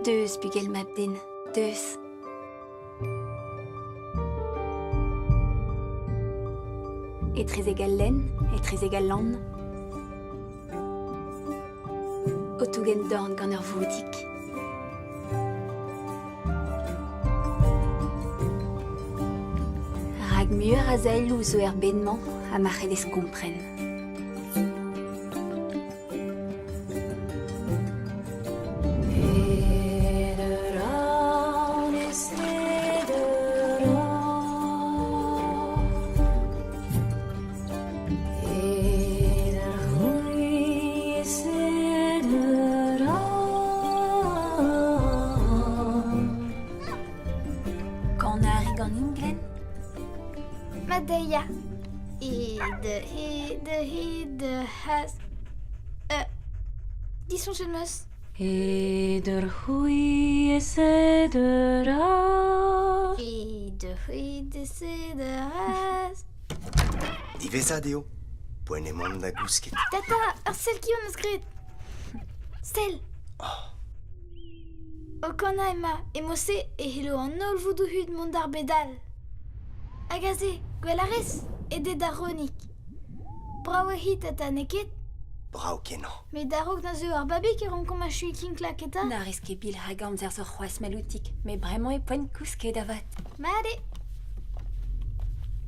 Deus, bugel mab-den, deus. Etrezek al lenn, etrezek al lann. O tougen dorn gant ur voudig. Rak muioc'h a zaeloù zo er bed-mañ ha ma c'hellez kompren. Kanañ a ri ganin, Glenn? Madeia. He de he de he de has. Euh, disoñjet 'm eus. Eder c'hwi e sederas. He de c'hwi de sederas. Diwezhat eo. Poent emaon da gousket. Tata, ur sell ki hon eus graet. Sell. Oh. O kanañ emañ, e-mod-se e c'hello an holl voudoù hud mont d'ar bed all. Hag aze, gwell a rez, eo d'ar Ronig. Brav eo hi, tata, n'eo ket? Brav-kenañ. Met a-raok na zeu ar babig e rankomp achuiñ kinklañ keta. Na rez ket bil hag amzer zo c'hoazh maloutik, met bremañ eo poent kousket avat. Mat eo.